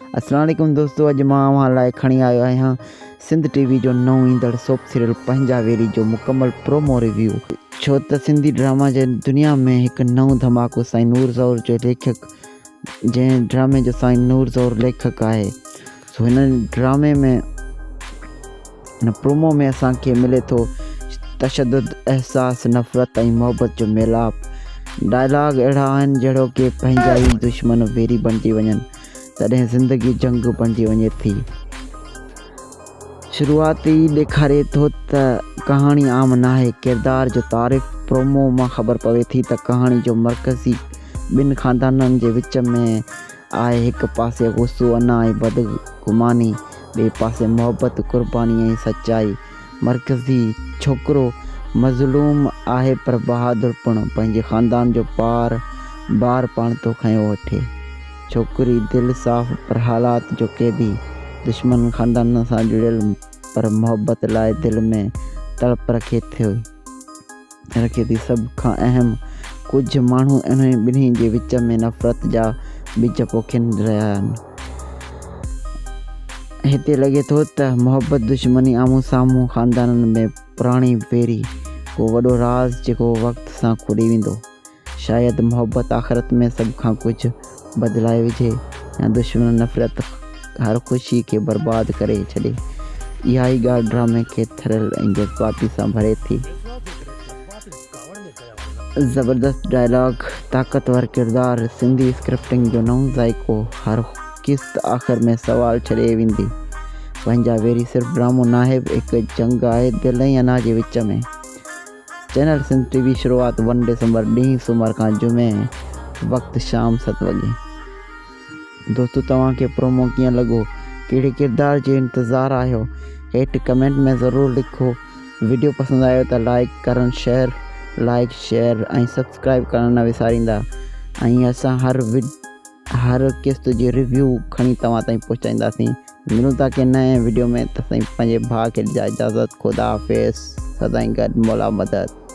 اسلام عليڪم دوستو اڄ مان اوهان لاء کڻي آيو آهيان سنڌ ٽي وي جو نئون ايندڙ سوپ سيريل پنهنجا ويري جو مڪمل پرومو ريويو. ڇو ته سنڌي ڊراما جي دنيا ۾ هڪ نئون ڌماڪو سائين نور زئور جو ليکڪ جنهن ڊرامي جو سائين نور زئور ليکڪ آهي سو هن ڊرامي ۾ هن پرومو ۾ اسان کي ملي ٿو تشدد، احساس، نفرت ۽ محبت جو ميلاپ. ڊائلاگ اهڙا آهن جهڙو ڪي پنهنجا ئي دشمن ويري بڻجي وڃن تڏهن زندگي جنگ بڻجي وڃي ٿي. شروعات ئي ڏيکاري ٿو ته ڪهاڻي عام ناهي. ڪردار جو تعارف پرومو مان خبر پوي ٿي ته ڪهاڻي جو مرڪزي ٻن خاندانن جي وچ ۾ آهي هڪ پاسي غصو، انا ۽ بدگماني، ٻئي پاسي محبت، قرباني ۽ سچائي. مرڪزي ڇوڪرو مظلوم آهي پر بهادر پڻ، پنهنجي خاندان جو پار بار پاڻ ٿو کنيو وٺي. ڇوڪري دل صاف پر حالات جو قيدي، دشمن خاندانن سان جڙيل پر محبت لاء دل ۾ تڙپ رکي ٿي. رکي ٿي. سڀ کان اهم، ڪجهه ماڻهو انهن ٻنهي جي وچ ۾ نفرت جا ٻج پوکين رهيا آهن. هتي لڳي ٿو ته محبت، دشمني، آمهون سامهون خاندانن ۾ پراڻي ويري، ڪو وڏو راز جيڪو وقت سان کلي ويندو. شايد محبت آخرت ۾ سڀ کان ڪجهه بدلائي وجهي يا دشمن نفرت هر خوشي کي برباد ڪري ڇڏي. اها ئي ڳالهه ڊرامي کي ٿرل ۽ جذباتي سان ڀري ٿي. زبردست ڊائلاگ، طاقتور ڪردار، سنڌي اسڪرپٽنگ جو نئون ذائقو، هر قسط آخر ۾ سوال ڇڏي ويندي. پنهنجا ويري صرف ڊرامو ناهي هڪ جنگ آهي دل ۽ انا جي وچ ۾. چينل سنڌ ٽي وي شروعات ون ڊسمبر ڏينهن سومر کان جمعي وقت شام ست وڳي. دوستو توهان کي پرومو ڪيئن لڳو ڪهڙي ڪردار جي انتظار آهيو هيٺ ڪمينٽ ۾ ضرور لکو وڊيو پسند آيو ته لائيڪ ڪرڻ شيئر لائيڪ شيئر ۽ سبسڪرائب ڪرڻ نه وساريندا ۽ اسان هر هر قسط جي ريويو کڻي توهان تائين پهچائينداسين ملون ٿا ڪنهن نئين وڊيو ۾ تيستائين پنهنجي ڀاء کي ڏجا اجازت خدا حافظ سدائين گڏ مولا مدد.